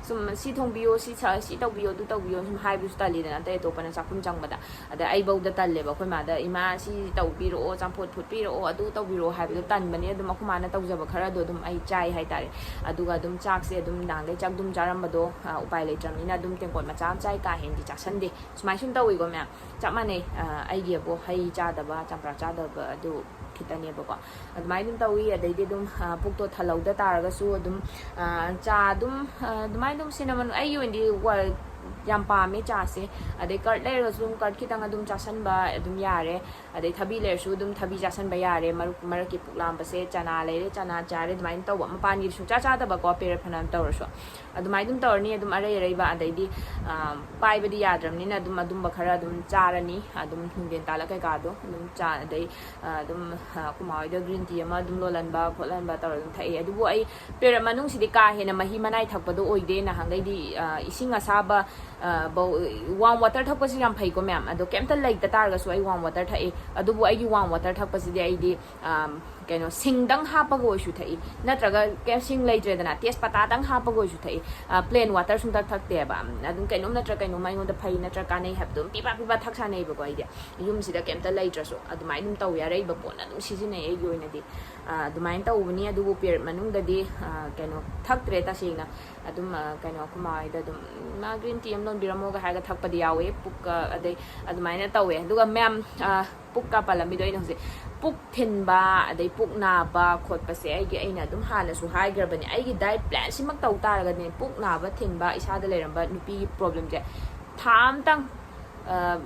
ꯁꯨꯝ ꯁꯤ ꯊꯣꯡꯕꯤꯌꯨ, ꯁꯤ ꯁ-, ꯁꯤ ꯇꯧꯕꯤꯌꯨ, ꯑꯗꯨ ꯇꯧꯕꯤꯌꯨ ꯁꯨꯝ ꯍꯥꯏꯕꯁꯨ ꯇꯜꯂꯤꯗꯅ, ꯑꯇꯩ ꯑꯇꯣꯞꯄꯅ ꯆꯥꯛꯈꯨꯝ ꯆꯪꯕꯗ꯫ ꯑꯗ ꯑꯩꯐꯧꯗ ꯇꯜꯂꯦꯕ, ꯑꯩꯈꯣꯏ ꯃꯥꯗ, "ꯏꯃꯥ, ꯁꯤ ꯇꯧꯕꯤꯔꯛꯑꯣ, ꯆꯝꯐꯨꯠ ꯐꯨꯠꯄꯤꯔꯛꯑꯣ, ꯑꯗꯨ ꯇꯧꯕꯤꯔꯛꯑꯣ" ꯍꯥꯏꯕꯗꯣ ꯇꯟꯕꯅꯤ꯫ ꯑꯗꯨꯝ ꯑꯩꯈꯣꯏ ꯃꯥꯅ ꯇꯧꯖꯕ ꯈꯔꯗꯣ ꯑꯗꯨꯝ ꯑꯩ ꯆꯥꯏ ꯍꯥꯏꯇꯥꯔꯦ꯫ ꯑꯗꯨꯒ ꯑꯗꯨꯝ ꯆꯥꯛꯁꯦ ꯑꯗꯨꯝ ꯅꯍꯥꯟꯈꯩ ꯆꯥꯛꯗꯨꯝ ꯆꯥꯔꯝꯕꯗꯣ, ꯑ, ꯎꯄꯥꯏ ꯂꯩꯇ꯭ꯔꯕꯅꯤꯅ ꯑꯗꯨꯝ ꯇꯦꯡꯀꯣꯠ ꯃꯆꯥ ꯑꯃ ꯆꯥꯏ, ꯀꯥ ꯍꯦꯟꯅꯗꯤ ꯆꯥꯁꯟꯗꯦ꯫ ꯁꯨꯃꯥꯏꯅ ꯁꯨꯝ ꯇꯧꯋꯤꯀꯣ ꯃꯌꯥꯝ, ꯆꯞ ꯃꯥꯟꯅꯩ꯫ ꯑ, ꯑꯩꯒꯤꯕꯨ ꯍꯩ ꯆꯥꯗꯕ, ꯆꯝꯄ꯭ꯔꯥ ꯆꯥꯗꯕ ꯑꯗꯨ ꯈꯤꯇꯅꯦꯕꯀꯣ꯫ ꯑꯗꯨꯃꯥꯏꯅ ꯑꯗꯨꯝ ꯇꯧꯋꯤ꯫ ꯑꯗꯩꯗꯤ ꯑꯗꯨꯝ, ꯑ, ꯄꯨꯛꯇꯣ ꯊꯜꯍꯧꯗ ꯇꯥꯔꯒꯁꯨ ꯑꯗꯨꯝ, ꯑ, ꯆꯥ ꯑꯗꯨꯝ, ꯑ, ꯑꯗꯨꯃꯥꯏꯅ ꯑꯗꯨꯝ cinnamon, ꯑꯩꯒꯤ ꯑꯣꯏꯅꯗꯤ ꯋꯥ-, ꯌꯥꯝ ꯄꯥꯝꯃꯦ ꯆꯥꯁꯦ꯫ ꯑꯗꯩ ꯀꯔꯠ ꯂꯩꯔꯒꯁꯨ ꯑꯗꯨꯝ ꯀꯔꯠ ꯈꯤꯇꯪ ꯑꯗꯨꯝ ꯆꯥꯁꯟꯕ ꯑꯗꯨꯝ ꯌꯥꯔꯦ꯫ ꯑꯗꯩ ꯊꯕꯤ ꯂꯩꯔꯁꯨ ꯑꯗꯨꯝ ꯊꯕꯤ ꯆꯥꯁꯟꯕ ꯌꯥꯔꯦ꯫ ꯃꯔꯛ ꯃꯔꯛꯀꯤ ꯄꯨꯛ ꯂꯥꯝꯕꯁꯦ ꯆꯅꯥ ꯂꯩꯔꯦ, ꯆꯅꯥ ꯆꯥꯔꯦ, ꯑꯗꯨꯃꯥꯏꯅ ꯇꯧꯕ꯫ ꯃꯄꯥꯟꯒꯤ ꯁꯨꯡꯆꯥ ꯆꯥꯗꯕꯀꯣ, ꯄꯦꯔꯦꯠ ꯐꯅꯌꯥꯝ ꯇꯧꯔꯁꯨ꯫ ꯑꯗꯨꯃꯥꯏꯅ ꯑꯗꯨꯝ ꯇꯧꯔꯅꯤ꯫ ꯑꯗꯨꯝ ꯑꯔꯩ ꯑꯔꯩꯕ, ꯑꯗꯩꯗꯤ, ꯑ, ꯄꯥꯏꯕꯗꯤ ꯌꯥꯗ꯭ꯔꯕꯅꯤꯅ ꯑꯗꯨꯝ ꯑꯗꯨꯝꯕ ꯈꯔ ꯑꯗꯨꯝ ꯆꯥꯔꯅꯤ꯫ ꯑꯗꯨꯝ ꯅꯨꯡꯊꯤꯟ ꯇꯥꯜꯂꯛ ꯀꯩꯀꯥꯗꯣ ꯑꯗꯨꯝ ꯆꯥ, ꯑꯗꯩ, ꯑ, ꯑꯗꯨꯝ, ꯑ, ꯑꯩꯈꯣꯏ ꯃꯥ ꯍꯣꯏꯗ ꯒ꯭ꯔꯤꯟ ꯇꯤ ꯑꯃ ꯑꯗꯨꯝ ꯂꯣꯜꯍꯟꯕ ꯈꯣꯠꯍꯟꯕ ꯇꯧꯔ ꯑꯗꯨꯝ ꯊꯛꯑꯦ꯫ ꯑꯗꯨꯕꯨ ꯑꯩ ꯄꯦꯔꯦꯠ ꯃꯅꯨꯡꯁꯤꯗꯤ ꯀꯥ ꯍꯦꯟꯅ ꯃꯍꯤ ꯃꯅꯥꯏ ꯊꯛꯄꯗꯣ ꯑꯣꯏꯗꯦ꯫ ꯅꯍꯥꯟꯈꯩꯗꯤ, ꯑ, ꯏꯁꯤꯡ ꯑꯁꯥꯕ, ꯑ, ꯕꯧ-, ꯋꯥꯔꯝ ꯋꯥꯇꯔ ꯊꯛꯄꯁꯤ ꯌꯥꯝ ꯐꯩꯀꯣ ꯃꯌꯥꯝ꯫ ꯑꯗꯣ ꯀꯩꯝꯇ ꯂꯩꯇ ꯇꯥꯔꯒꯁꯨ ꯑꯩ ꯋꯥꯔꯝ ꯋꯥꯇꯔ ꯊꯛꯑꯦ꯫ ꯑꯗꯨꯕꯨ ꯑꯩꯒꯤ ꯋꯥꯔꯝ ꯋꯥꯇꯔ ꯊꯛꯄꯁꯤꯗꯤ ꯑꯩꯗꯤ, ꯑ, ꯀꯩꯅꯣ, ꯁꯤꯡꯗꯪ ꯍꯥꯞꯄꯒ ꯑꯣꯏꯁꯨ ꯊꯛꯏ, ꯅꯠꯇ꯭ꯔꯒ ꯀꯩꯝ ꯁꯤꯡ ꯂꯩꯇ꯭ꯔꯦꯗꯅ, ꯇꯦꯖꯄꯇꯥꯗꯪ ꯍꯥꯞꯄꯒ ꯑꯣꯏꯁꯨ ꯊꯛꯏ꯫ ꯑ, ꯄ꯭ꯂꯦꯟ ꯋꯥꯇꯔ ꯁꯨꯡꯊꯛ ꯊꯛꯇꯦꯕ꯫ ꯑꯗꯨꯝ ꯀꯩꯅꯣꯝ ꯅꯠꯇ꯭ꯔ ꯀꯩꯅꯣꯝ ꯑꯩꯉꯣꯟꯗ ꯐꯩ ꯅꯠꯇ꯭ꯔ ꯀꯥꯟꯅꯩ ꯍꯥꯏꯕꯗꯣ ꯑꯗꯨꯝ ꯄꯤꯕ ꯄꯤꯕ ꯊꯛ ꯁꯥꯟꯅꯩꯕꯀꯣ ꯑꯩꯗꯤ꯫ ꯌꯨꯝꯁꯤꯗ ꯀꯩꯝꯇ ꯂꯩꯇ꯭ꯔꯁꯨ ꯑꯗꯨꯃꯥꯏꯅ ꯑꯗꯨꯝ ꯇꯧꯋꯦ꯫ ꯑꯔꯩꯕ ꯄꯣꯠꯅ ꯑꯗꯨꯝ ꯁꯤꯖꯤꯟꯅꯩ ꯑꯩꯒꯤ ꯑꯣꯏꯅꯗꯤ꯫ ꯑ, ꯑꯗꯨꯃꯥꯏꯅ ꯇꯧꯕꯅꯤ꯫ ꯑꯗꯨꯕꯨ ꯄꯦꯔꯦꯠ ꯃꯅꯨꯡꯗꯗꯤ, ꯑ, ꯀꯩꯅꯣ, ꯊꯛꯇ꯭ꯔꯦ ꯇꯁꯦꯡꯅ꯫ ꯑꯗꯨꯝ, ꯑ, ꯀꯩꯅꯣ, ꯑꯩꯈꯣꯏ ꯃꯥ ꯍꯣꯏꯗ ꯑꯗꯨꯝ, "ꯃꯥ ꯒ꯭ꯔꯤꯟ ꯇꯤ ꯑꯃ ꯂꯣꯟꯕꯤꯔꯝꯃꯣꯒ" ꯍꯥꯏꯔꯒ ꯊꯛꯄꯗꯤ ꯌꯥꯎꯋꯦ꯫ ꯄꯨꯛꯀ, ꯑꯗꯩ ꯑꯗꯨꯃꯥꯏꯅ ꯇꯧꯋꯦ꯫ ꯑꯗꯨꯒ ꯃꯌꯥꯝ, ꯑ, ꯄꯨꯛꯀ ꯄꯜꯂꯝꯃꯤꯗꯣ ꯑꯩꯅ ꯍꯧꯖꯤꯛ, ꯄꯨꯛ ꯊꯤꯟꯕ, ꯑꯗꯩ ꯄꯨꯛ ꯅꯥꯕ ꯈꯣꯠꯄꯁꯦ ꯑꯩꯒꯤ, ꯑꯩꯅ ꯑꯗꯨꯝ ꯍꯥꯟꯅꯁꯨ ꯍꯥꯏꯈ꯭ꯔꯕꯅꯦ, ꯑꯩꯒꯤ ꯗꯥꯏꯠ ꯄ꯭ꯂꯥꯟ ꯁꯤꯃꯛ ꯇꯧ ꯇꯥꯔꯒꯗꯤ ꯄꯨꯛ ꯅꯥꯕ ꯊꯤꯟꯕ, ꯏꯁꯥꯗ ꯂꯩꯔꯝꯕ ꯅꯨꯄꯤꯒꯤ ꯄ꯭ꯔꯣꯕ꯭ꯂꯦꯝꯁꯦ ꯊꯥ ꯑꯃꯇꯪ, ꯑ,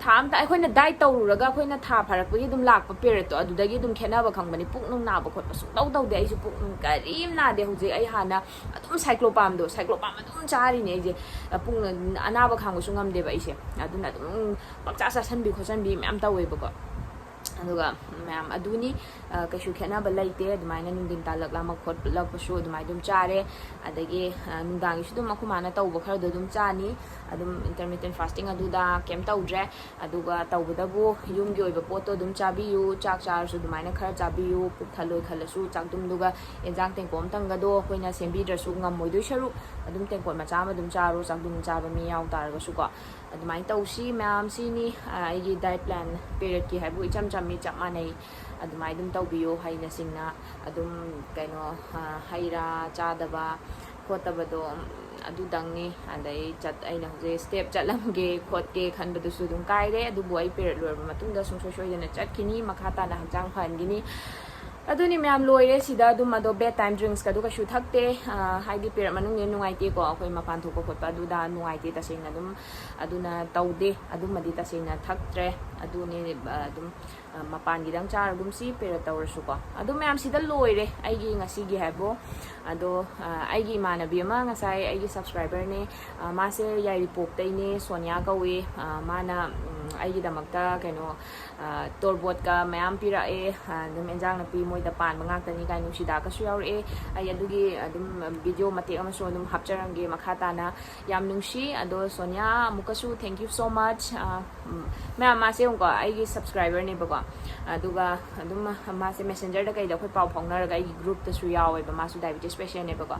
ꯊꯥ ꯑꯃꯇ ꯑꯩꯈꯣꯏꯅ ꯗꯥꯏꯠ ꯇꯧꯔꯨꯔꯒ ꯑꯩꯈꯣꯏꯅ ꯊꯥ ꯐꯥꯔꯛꯄꯒꯤ ꯑꯗꯨꯝ ꯂꯥꯛꯄ ꯄꯦꯔꯦꯠꯇꯣ, ꯑꯗꯨꯗꯒꯤ ꯑꯗꯨꯝ ꯈꯦꯠꯅꯕ ꯈꯪꯕꯅꯤ꯫ ꯄꯨꯛ ꯅꯨꯡ ꯅꯥꯕ ꯈꯣꯠꯄ ꯁꯨꯡꯇꯧ ꯇꯧꯗꯦ꯫ ꯑꯩꯁꯨ ꯄꯨꯛ ꯅꯨꯡ ꯀꯔꯤꯝ ꯅꯥꯗꯦ꯫ ꯍꯧꯖꯤꯛ ꯑꯩ ꯍꯥꯟꯅ ꯑꯗꯨꯝ ꯁꯥꯏꯀ꯭ꯂꯣꯄꯥꯝꯗꯣ, ꯁꯥꯏꯀ꯭ꯂꯣꯄꯥꯝ ꯑꯗꯨꯝ ꯆꯥꯔꯤꯅꯦ ꯑꯩꯁꯦ꯫ ꯑ, ꯄꯨꯛ ꯅ-, ꯑꯅꯥꯕ ꯈꯥꯡꯕꯁꯨ ꯉꯝꯗꯦꯕ ꯑꯩꯁꯦ꯫ ꯑꯗꯨꯅ ꯑꯗꯨꯝ ꯄꯪꯆꯥ ꯆꯥꯁꯟꯕꯤ ꯈꯣꯠꯆꯟꯕꯤ ꯃꯌꯥꯝ ꯇꯧꯋꯦꯕꯀꯣ꯫ ꯑꯗꯨꯒ ꯃꯌꯥꯝ ꯑꯗꯨꯅꯤ, ꯑ, ꯀꯩꯁꯨ ꯈꯦꯠꯅꯕ ꯂꯩꯇꯦ꯫ ꯑꯗꯨꯃꯥꯏꯅ ꯅꯨꯡꯊꯤꯟ ꯇꯥꯂꯛ ꯂꯥꯝꯃꯛ ꯈꯣꯠꯂꯛꯄꯁꯨ ꯑꯗꯨꯃꯥꯏꯅ ꯑꯗꯨꯝ ꯆꯥꯔꯦ꯫ ꯑꯗꯒꯤ, ꯑ, ꯅꯨꯡꯗꯥꯡꯒꯤꯁꯨ ꯑꯗꯨꯝ ꯑꯩꯈꯣꯏ ꯃꯥꯅ ꯇꯧꯕ ꯈꯔꯗꯣ ꯑꯗꯨꯝ ꯆꯥꯅꯤ꯫ ꯑꯗꯨꯝ intermittent fasting ꯑꯗꯨꯗ ꯀꯩꯝ ꯇꯧꯗ꯭ꯔꯦ꯫ ꯑꯗꯨꯒ ꯇꯧꯕꯗꯕꯨ ꯌꯨꯝꯒꯤ ꯑꯣꯏꯕ ꯄꯣꯠꯇꯣ ꯑꯗꯨꯝ ꯆꯥꯕꯤꯌꯨ꯫ ꯆꯥꯛ ꯆꯥꯔꯁꯨ ꯑꯗꯨꯃꯥꯏꯅ ꯈꯔ ꯆꯥꯕꯤꯌꯨ꯫ ꯄꯨꯛ ꯊꯜꯂꯣꯏ ꯈꯜꯂꯁꯨ ꯆꯥꯛꯇꯨꯝꯗꯨꯒ ꯑꯦꯟꯖꯥꯡ ꯇꯦꯡꯀꯣꯠ ꯑꯝꯇꯪꯒꯗꯣ ꯑꯩꯈꯣꯏꯅ ꯁꯦꯝꯕꯤꯗ꯭ꯔꯁꯨ ꯉꯝꯃꯣꯏꯗꯣꯏ ꯁꯔꯨꯛ ꯑꯗꯨꯝ ꯇꯦꯡꯀꯣꯠ ꯃꯆꯥ ꯑꯃ ꯑꯗꯨꯝ ꯆꯥꯔꯣ꯫ ꯆꯥꯛꯇꯨꯝ ꯆꯥꯕ ꯃꯤ ꯌꯥꯎ ꯇꯥꯔꯒꯁꯨꯀꯣ꯫ ꯑꯗꯨꯃꯥꯏꯅ ꯇꯧꯁꯤ ꯃꯌꯥꯝ꯫ ꯁꯤꯅꯤ, ꯑ, ꯑꯩꯒꯤ diet plan꯫ Periodꯀꯤ ꯍꯥꯏꯕꯨ ꯏꯆꯝ ꯆꯝꯃꯤ, ꯆꯞ ꯃꯥꯟꯅꯩ꯫ ꯑꯗꯨꯃꯥꯏꯅ ꯑꯗꯨꯝ ꯇꯧꯕꯤꯌꯨ꯫ ꯍꯩꯅ ꯁꯤꯡꯅ ꯑꯗꯨꯝ ꯀꯩꯅꯣ, ꯑ, ꯍꯩ ꯔꯥ ꯆꯥꯗꯕ ꯈꯣꯠꯇꯕꯗꯣ, ꯎꯝ, ꯑꯗꯨꯗꯪꯅꯤ꯫ ꯑꯗꯩ ꯆꯠ-, ꯑꯩꯅ ꯍꯧꯖꯤꯛ step ꯆꯠꯂꯝꯒꯦ ꯈꯣꯠꯀꯦ ꯈꯟꯕꯗꯨꯁꯨ ꯑꯗꯨꯝ ꯀꯥꯏꯔꯦ꯫ ꯑꯗꯨꯕꯨ ꯑꯩ period ꯂꯣꯏꯔꯕ ꯃꯇꯨꯡꯗ ꯁꯨꯡꯁꯣꯏ ꯁꯣꯏꯗꯅ ꯆꯠꯈꯤꯅꯤ꯫ ꯃꯈꯥ ꯇꯥꯅ ꯍꯛꯆꯥꯡ ꯐꯍꯟꯈꯤꯅꯤ꯫ ꯑꯗꯨꯅꯤ ꯃꯌꯥꯝ, ꯂꯣꯏꯔꯦ ꯁꯤꯗ ꯑꯗꯨꯝ꯫ ꯑꯗꯣ bed time drinks ꯀꯗꯨ ꯀꯩꯁꯨ ꯊꯛꯇꯦ꯫ ꯑ, ꯍꯥꯏꯗꯤ period ꯃꯅꯨꯡꯗꯤ ꯅꯨꯡꯉꯥꯏꯇꯦꯀꯣ, ꯑꯩꯈꯣꯏ ꯃꯄꯥꯟ ꯊꯣꯛꯄ ꯈꯣꯠꯄ ꯑꯗꯨꯗ ꯅꯨꯡꯉꯥꯏꯇꯦ ꯇꯁꯦꯡꯅ ꯑꯗꯨꯝ, ꯑꯗꯨꯅ ꯇꯧꯗꯦ꯫ ꯑꯗꯨꯝꯕꯗꯤ ꯇꯁꯦꯡꯅ ꯊꯛꯇ꯭ꯔꯦ꯫ ꯑꯗꯨꯅꯦ, ꯑ, ꯑꯗꯨꯝ, ꯑ, ꯃꯄꯥꯟꯒꯤꯗꯪ ꯆꯥꯔꯒꯨꯝꯁꯤ period ꯇꯧꯔꯁꯨꯀꯣ꯫ ꯑꯗꯨ ꯃꯌꯥꯝ, ꯁꯤꯗ ꯂꯣꯏꯔꯦ ꯑꯩꯒꯤ ꯉꯁꯤꯒꯤ ꯍꯥꯏꯕꯨ꯫ ꯑꯗꯣ, ꯑ, ꯑꯩꯒꯤ ꯏꯃꯥꯟꯅꯕꯤ ꯑꯃ ꯉꯁꯥꯏ ꯑꯩꯒꯤ subscriberꯅꯦ, ꯑ, ꯃꯥꯁꯦ ꯌꯥꯏꯔꯤꯄꯣꯛꯇꯩꯅꯦ, ꯁꯣꯅꯤꯌꯥ ꯀꯧꯏ꯫ ꯑ, ꯃꯥꯅ, ꯎꯝ, ꯑꯩꯒꯤꯗꯃꯛꯇ ꯀꯩꯅꯣ, ꯑ, ꯇꯣꯔꯕꯣꯠꯀ ꯃꯌꯥꯝ ꯄꯤꯔꯛꯑꯦ꯫ ꯑ, ꯑꯗꯨꯝ ꯑꯦꯟꯖꯥꯡ ꯅꯥꯄꯤ ꯃꯣꯏꯗ ꯄꯥꯟꯕ ꯉꯥꯛꯇꯅꯤ ꯀꯥꯏꯅ ꯅꯨꯡꯁꯤꯗꯥꯛꯀꯁꯨ ꯌꯥꯎꯔꯛꯑꯦ꯫ ꯑꯩ ꯑꯗꯨꯒꯤ ꯑꯗꯨꯝ video ꯃꯇꯦꯛ ꯑꯃꯁꯨ ꯑꯗꯨꯝ ꯍꯥꯞꯆꯔꯝꯒꯦ ꯃꯈꯥ ꯇꯥꯅ꯫ ꯌꯥꯝ ꯅꯨꯡꯁꯤ꯫ ꯑꯗꯣ ꯁꯣꯅꯤꯌꯥ, ꯑꯃꯨꯛꯀꯁꯨ thank you so much꯫ ꯑ, ꯎꯝ, ꯃꯌꯥꯝ, ꯃꯥꯁꯦ ꯌꯦꯡꯉꯨꯀꯣ, ꯑꯩꯒꯤ subscriberꯅꯦꯕꯀꯣ꯫ ꯑꯗꯨꯒ ꯑꯗꯨꯝ ꯃꯥꯁꯦ messengerꯗ ꯀꯩꯗ ꯑꯩꯈꯣꯏ ꯄꯥꯎ ꯐꯥꯎꯅꯔꯒ ꯑꯩꯒꯤ groupꯇꯁꯨ ꯌꯥꯎꯋꯦꯕ꯫ ꯃꯥꯁꯨ diabetes patientꯅꯦꯕꯀꯣ꯫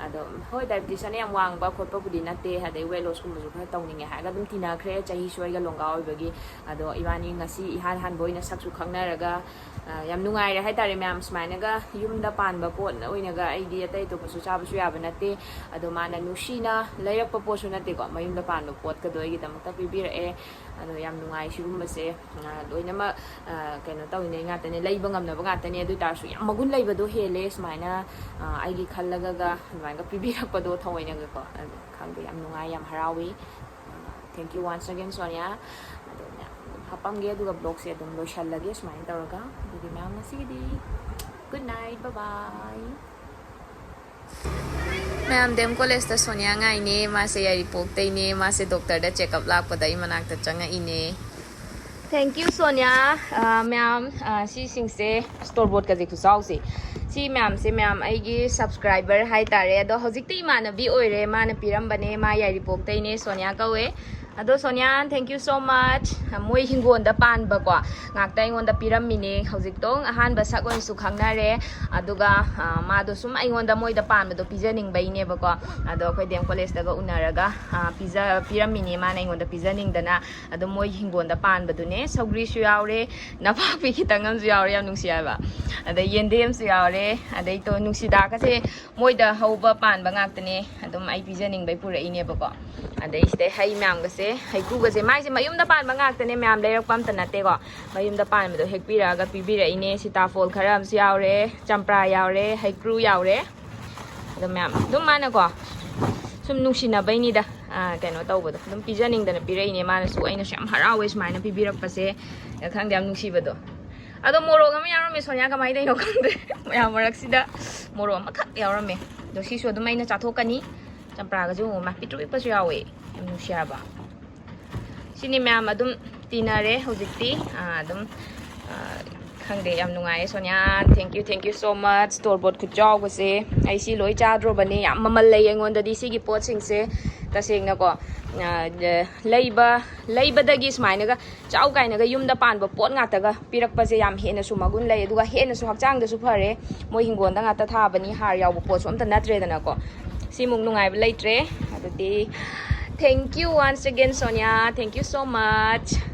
ꯑꯗꯣ ꯍꯣꯏ, diabetesꯅ ꯌꯥꯝ ꯋꯥꯡꯕ ꯈꯣꯠꯄꯕꯨꯗꯤ ꯅꯠꯇꯦ, ꯑꯗꯩ weight lossꯀꯨꯝꯕꯁꯨ ꯈꯔ ꯇꯧꯅꯤꯡꯉꯦ ꯍꯥꯏꯔꯒ ꯑꯗꯨꯝ ꯇꯤꯟꯅꯈ꯭ꯔꯦ, ꯆꯍꯤꯁꯨ ꯑꯩꯒ ꯂꯣꯡꯒꯥ ꯑꯣꯏꯕꯒꯤ꯫ ꯑꯗꯣ ꯏꯕꯥꯅꯤ ꯉꯁꯤ ꯏꯍꯥꯟ ꯍꯥꯟꯕ ꯑꯣꯏꯅ ꯁꯛꯁꯨ ꯈꯪꯅꯔꯒ, ꯑ, ꯌꯥꯝ ꯅꯨꯡꯉꯥꯏꯔꯦ ꯍꯥꯏꯇꯥꯔꯦ ꯃꯌꯥꯝ꯫ ꯁꯨꯃꯥꯏꯅꯒ ꯌꯨꯝꯗ ꯄꯥꯟꯕ ꯄꯣꯠ ꯑꯣꯏꯅꯒ ꯑꯩꯗꯤ ꯑꯇꯩ ꯑꯇꯣꯞꯄꯁꯨ ꯆꯥꯕꯁꯨ ꯌꯥꯕ ꯅꯠꯇꯦ꯫ ꯑꯗꯣ ꯃꯥꯅ ꯅꯨꯡꯁꯤꯅ ꯂꯩꯔꯛꯄ ꯄꯣꯠꯁꯨ ꯅꯠꯇꯦꯀꯣ, ꯃꯌꯨꯝꯗ ꯄꯥꯟꯕ ꯄꯣꯠꯀꯗꯣ ꯑꯩꯒꯤꯗꯃꯛꯇ ꯄꯤꯕꯤꯔꯛꯑꯦ꯫ ꯑꯗꯣ ꯌꯥꯝ ꯅꯨꯡꯉꯥꯏ ꯁꯤꯒꯨꯝꯕꯁꯦ꯫ ꯑ, ꯂꯣꯏꯅꯃꯛ, ꯑ, ꯀꯩꯅꯣ ꯇꯧꯔꯤꯉꯩ ꯉꯥꯛꯇꯅꯦ, ꯂꯩꯕ ꯉꯝꯅꯕ ꯉꯥꯛꯇꯅꯦ꯫ ꯑꯗꯨ ꯑꯣꯏ ꯇꯥꯔꯁꯨ ꯌꯥꯝ ꯃꯒꯨꯟ ꯂꯩꯕꯗꯣ ꯍꯦꯜꯂꯦ ꯁꯨꯃꯥꯏꯅ, ꯑ, ꯑꯩꯒꯤ ꯈꯜꯂꯒꯒ ꯑꯗꯨꯃꯥꯏꯅ ꯄꯤꯕꯤꯔꯛꯄꯗꯣ ꯊꯑꯣꯏꯅꯒꯀꯣ꯫ ꯑꯗꯣ ꯈꯪꯗꯦ, ꯌꯥꯝ ꯅꯨꯡꯉꯥꯏ, ꯌꯥꯝ ꯍꯔꯥꯎꯏ꯫ ꯑ, thank you once again, Sonia. ꯑꯗꯣ ꯃꯌꯥꯝ ꯑꯗꯨꯝ ꯍꯥꯞꯄꯝꯒꯦ, ꯑꯗꯨꯒ vlogꯁꯦ ꯑꯗꯨꯝ ꯂꯣꯏꯁꯜꯂꯒꯦ ꯁꯨꯃꯥꯏꯅ ꯇꯧꯔꯒ꯫ ꯑꯗꯨꯗꯤ ꯃꯌꯥꯝ ꯉꯁꯤꯒꯤꯗꯤ good night, bye bye꯫ ꯃꯌꯥꯝ, ꯗꯤ ꯑꯦꯝ ꯀꯣꯂꯦꯖꯇ ꯁꯣꯅꯤꯌꯥ ꯉꯥꯏꯅꯦ꯫ ꯃꯥꯁꯦ ꯌꯥꯏꯔꯤꯄꯣꯛꯇꯩꯅꯦ꯫ ꯃꯥꯁꯦ doctorꯗ checkup ꯂꯥꯛꯄꯗ ꯑꯩ ꯃꯅꯥꯛꯇ ꯆꯪꯉꯛꯏꯅꯦ꯫ Thank you, Sonia. ꯑ, ꯃꯌꯥꯝ, ꯑ, ꯁꯤꯁꯤꯡꯁꯦ, ꯇꯣꯔꯕꯣꯠꯀꯁꯦ ꯈꯨꯆꯥꯎꯁꯦ꯫ ꯁꯤ ꯃꯌꯥꯝꯁꯦ, ꯃꯌꯥꯝ, ꯑꯩꯒꯤ subscriber ꯍꯥꯏꯇꯥꯔꯦ꯫ ꯑꯗꯣ ꯍꯧꯖꯤꯛꯇꯤ ꯏꯃꯥꯟꯅꯕꯤ ꯑꯣꯏꯔꯦ꯫ ꯃꯥꯅ ꯄꯤꯔꯝꯕꯅꯦ꯫ ꯃꯥ ꯌꯥꯏꯔꯤꯄꯣꯛꯇꯩꯅꯦ꯫ ꯁꯣꯅꯤꯌꯥ ꯀꯧꯋꯦ꯫ ꯑꯗꯣ Sonia, thank you so much꯫ ꯃꯣꯏ ꯍꯤꯡꯒꯣꯜꯗ ꯄꯥꯟꯕꯀꯣ, ꯉꯥꯛꯇ ꯑꯩꯉꯣꯟꯗ ꯄꯤꯔꯝꯃꯤꯅꯦ꯫ ꯍꯧꯖꯤꯛꯇꯣ ꯑꯍꯥꯟꯕ ꯁꯛ ꯑꯣꯏꯅꯁꯨ ꯈꯪꯅꯔꯦ꯫ ꯑꯗꯨꯒ, ꯑ, ꯃꯥꯗꯣ ꯁꯨꯝ ꯑꯩꯉꯣꯟꯗ ꯃꯣꯏꯗ ꯄꯥꯟꯕꯗꯣ ꯄꯤꯖꯅꯤꯡꯕꯩꯅꯦꯕꯀꯣ꯫ ꯑꯗꯣ ꯑꯩꯈꯣꯏ ꯗꯤ ꯑꯦꯝ ꯀꯣꯂꯦꯖꯇꯒ ꯎꯅꯔꯒ, ꯑ, ꯄꯤꯖ-, ꯄꯤꯔꯝꯃꯤꯅꯦ ꯃꯥꯅ ꯑꯩꯉꯣꯟꯗ ꯄꯤꯖꯅꯤꯡꯗꯅ꯫ ꯑꯗꯨꯝ ꯃꯣꯏ ꯍꯤꯡꯒꯣꯜꯗ ꯄꯥꯟꯕꯗꯨꯅꯦ꯫ ꯁꯧꯒ꯭ꯔꯤꯁꯨ ꯌꯥꯎꯔꯦ, ꯅꯄꯥꯛꯄꯤ ꯈꯤꯇꯪ ꯑꯃꯁꯨ ꯌꯥꯎꯔꯦ, ꯌꯥꯝ ꯅꯨꯡꯁꯤ ꯍꯥꯏꯕ꯫ ꯑꯗꯩ ꯌꯦꯟꯗꯦꯝꯁꯨ ꯌꯥꯎꯔꯦ, ꯑꯗꯩ ꯇꯣ-, ꯅꯨꯡꯁꯤꯗꯥꯛꯀꯁꯦ ꯃꯣꯏꯗ ꯍꯧꯕ ꯄꯥꯟꯕ ꯉꯥꯛꯇꯅꯦ꯫ ꯑꯗꯨꯝ ꯑꯩ ꯄꯤꯖꯅꯤꯡꯕꯩ ꯄꯨꯔꯛꯏꯅꯦꯕꯀꯣ꯫ ꯑꯗꯩ ꯁꯤꯗꯩ ꯍꯩ ꯃꯌꯥꯝꯒꯁꯦ ꯍꯩꯀ꯭ꯔꯨꯒꯁꯦ ꯃꯥꯏꯁꯦ ꯃꯌꯨꯝꯗ ꯄꯥꯟꯕ ꯉꯥꯛꯇꯅꯦ ꯃꯌꯥꯝ, ꯂꯩꯔꯛꯄ ꯑꯝꯇ ꯅꯠꯇꯦꯀꯣ꯫ ꯃꯌꯨꯝꯗ ꯄꯥꯟꯕꯗꯣ ꯍꯦꯛꯄꯤꯔꯛꯑꯒ ꯄꯤꯕꯤꯔꯛꯏꯅꯦ꯫ ꯁꯤꯇꯥꯐꯣꯜ ꯈꯔ ꯑꯃꯁꯨ ꯌꯥꯎꯔꯦ, ꯆꯝꯄ꯭ꯔꯥ ꯌꯥꯎꯔꯦ, ꯍꯩꯀ꯭ꯔꯨ ꯌꯥꯎꯔꯦ꯫ ꯑꯗꯣ ꯃꯌꯥꯝ ꯑꯗꯨꯝ ꯃꯥꯅꯀꯣ ꯁꯨꯝ ꯅꯨꯡꯁꯤꯅꯕꯩꯅꯤꯗ, ꯑꯥ, ꯀꯩꯅꯣ ꯇꯧꯕꯗꯣ ꯑꯗꯨꯝ ꯄꯤꯖꯅꯤꯡꯗꯅ ꯄꯤꯔꯛꯏꯅꯦ꯫ ꯃꯥꯅꯁꯨ ꯑꯩꯅꯁꯨ ꯌꯥꯝ ꯍꯔꯥꯎꯋꯦ ꯁꯨꯃꯥꯏꯅ ꯄꯤꯕꯤꯔꯛꯄꯁꯦ꯫ ꯈꯪꯗꯦ, ꯌꯥꯝ ꯅꯨꯡꯁꯤꯕꯗꯣ꯫ ꯑꯗꯣ ꯃꯣꯔꯣꯛ ꯑꯃ ꯌꯥꯎꯔꯝꯃꯦ ꯁꯣꯅꯤꯌꯥ, ꯀꯃꯥꯏꯅ ꯇꯧꯔꯤꯅꯣ ꯈꯪꯗꯦ꯫ ꯃꯌꯥꯝ ꯃꯔꯛꯁꯤꯗ ꯃꯣꯔꯣꯛ ꯑꯃꯈꯛ ꯌꯥꯎꯔꯝꯃꯦ꯫ ꯑꯗꯣ ꯁꯤꯁꯨ ꯑꯗꯨꯝ ꯑꯩꯅ ꯆꯥꯊꯣꯛꯀꯅꯤ꯫ ꯆꯝꯄ꯭ꯔꯥꯒꯁꯨ ꯑꯃꯨꯛ ꯃꯥ ꯄꯤꯛꯇ꯭ꯔꯨ ꯄꯤꯛꯄꯁꯨ ꯌꯥꯎꯋꯦ꯫ ꯌꯥꯝ ꯅꯨꯡꯁꯤ ꯍꯥꯏꯕ꯫ ꯁꯤꯅꯤ ꯃꯌꯥꯝ ꯑꯗꯨꯝ ꯇꯤꯟꯅꯔꯦ ꯍꯧꯖꯤꯛꯇꯤ꯫ ꯑꯥ, ꯑꯗꯨꯝ, ꯑꯥ, ꯈꯪꯗꯦ, ꯌꯥꯝ ꯅꯨꯡꯉꯥꯏꯌꯦ Sonia. Thank you, thank you so much꯫ ꯇꯣꯔꯕꯣꯠ ꯈꯨꯆꯥꯎꯕꯁꯦ ꯑꯩ ꯁꯤ ꯂꯣꯏ ꯆꯥꯗ꯭ꯔꯣꯕꯅꯦ꯫ ꯌꯥꯝ ꯃꯃꯜ ꯂꯩ ꯑꯩꯉꯣꯟꯗꯗꯤ ꯁꯤꯒꯤ ꯄꯣꯠꯁꯤꯡꯁꯦ ꯇꯁꯦꯡꯅꯀꯣ꯫ ꯑꯥ, ꯂꯩꯕ, ꯂꯩꯕꯗꯒꯤ ꯁꯨꯃꯥꯏꯅꯒ ꯆꯥꯎ ꯀꯥꯏꯅꯒ ꯌꯨꯝꯗ ꯄꯥꯟꯕ ꯄꯣꯠ ꯉꯥꯛꯇꯒ ꯄꯤꯔꯛꯄꯁꯦ ꯌꯥꯝ ꯍꯦꯟꯅꯁꯨ ꯃꯒꯨꯟ ꯂꯩ, ꯑꯗꯨꯒ ꯍꯦꯟꯅꯁꯨ ꯍꯛꯆꯥꯡꯗꯁꯨ ꯐꯔꯦ꯫ ꯃꯣꯏ ꯍꯤꯡꯒꯣꯜꯗ ꯉꯥꯛꯇ ꯊꯥꯕꯅꯤ, ꯍꯥꯔ ꯌꯥꯎꯕ ꯄꯣꯠꯁꯨ ꯑꯝꯇ ꯅꯠꯇ꯭ꯔꯦꯗꯅꯀꯣ꯫ ꯁꯤꯃꯨꯛ ꯅꯨꯡꯉꯥꯏꯕ ꯂꯩꯇ꯭ꯔꯦ꯫ ꯑꯗꯨꯗꯤ thank you once again Sonia, thank you so much꯫